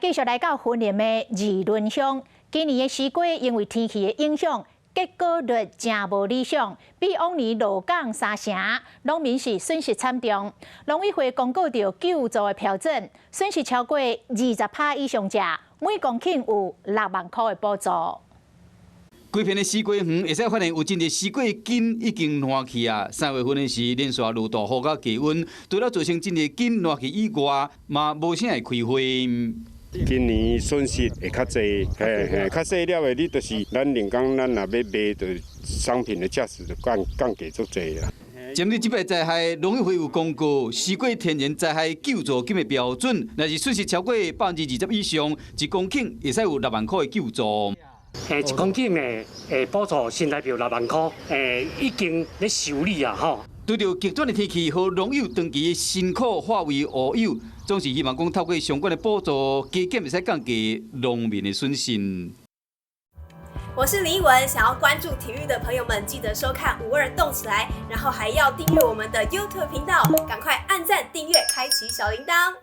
繼續來到雲林的二崙鄉，今年的西瓜因為天氣的影響，結果率誠無理想，比往年落降三成，農民是損失慘重。農委會公告著救助的標準，損失超過20趴以上者，每公頃有6萬箍的補助。規片的西瓜園會使發現有真濟西瓜根已經爛去啊！3月份的時連續落大雨佮低溫，除了造成真濟根爛去以外，嘛無啥會開花。今年損失會較濟，嘿嘿，較細粒的你就是咱人工，咱若欲賣，就商品的價值就降低足濟啦。針對這擺災害，農委會有公告，西瓜天然災害救助金的標準，若是損失超過20%以上，1公頃會使有6萬箍的救助。1公頃的補助新台幣6萬箍，已經咧修理啊吼。拄著極端的天氣，予農友長期的辛苦化為烏有，總是希望講透過相關的補助，加減會使降低農民的損失。我是林奕文，想要關注體育的朋友們，記得收看五二動起來，然後還要訂閱我們的 YouTube 頻道，趕快按讚、訂閱、開啟小鈴鐺。